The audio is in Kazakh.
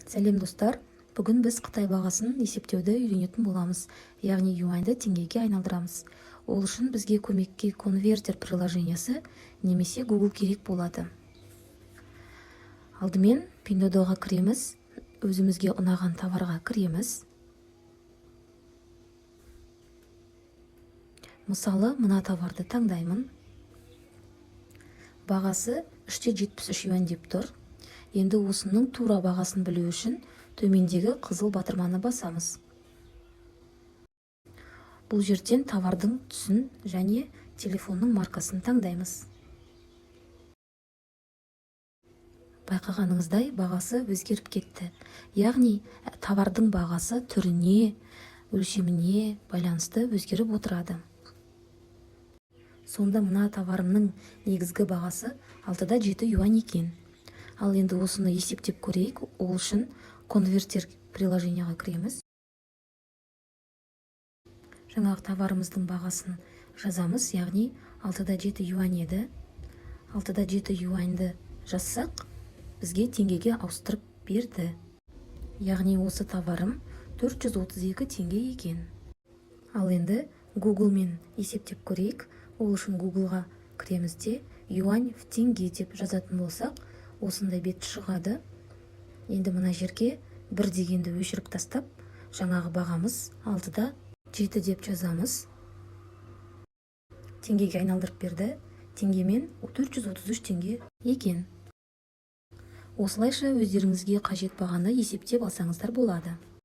Сәлем, достар! Бүгін біз қытай бағасын есептеуді үйренетін боламыз, яғни юаньды теңгеге айналдырамыз. Ол үшін бізге көмекке конвертер приложениясы немесе Google керек болады. Алдымен Пиндуодуоға кіреміз, өзімізге ұнаған товарға кіреміз. Мысалы, мына товарды таңдаймын. Бағасы 3,73 юань деп тұр. Енді осының тура бағасын білу үшін төмендегі қызыл батырманы басамыз. Бұл жерден товардың түсін және телефонның маркасын таңдаймыз. Байқағаныңыздай, бағасы өзгеріп кетті, яғни товардың бағасы түріне, өлшеміне байланысты өзгеріп отырады. Сонда мына товарымның негізгі бағасы 6,7 юань екен. Ал енді осыны есептеп көрейік. Ол үшін конвертер приложенияға кіреміз, жаңағы товарымыздың бағасын жазамыз, яғни 6,7 юань еді. 6,7 юаньды жазсақ, бізге теңгеге ауыстырып берді, яғни осы товарым 432 теңге екен. Ал енді Гуглмен есептеп көрейік. Ол үшін Гуглға кіреміз де, «юань в тенге» деп жазатын болсақ, осындай бет шығады. Енді мына жерге бір дегенді өшіріп тастап, жаңағы бағамыз 6,7 деп жазамыз. Теңгеге айналдырып берді, теңгемен 433 теңге екен. Осылайша өздеріңізге қажет бағаны есептеп алсаңыздар болады.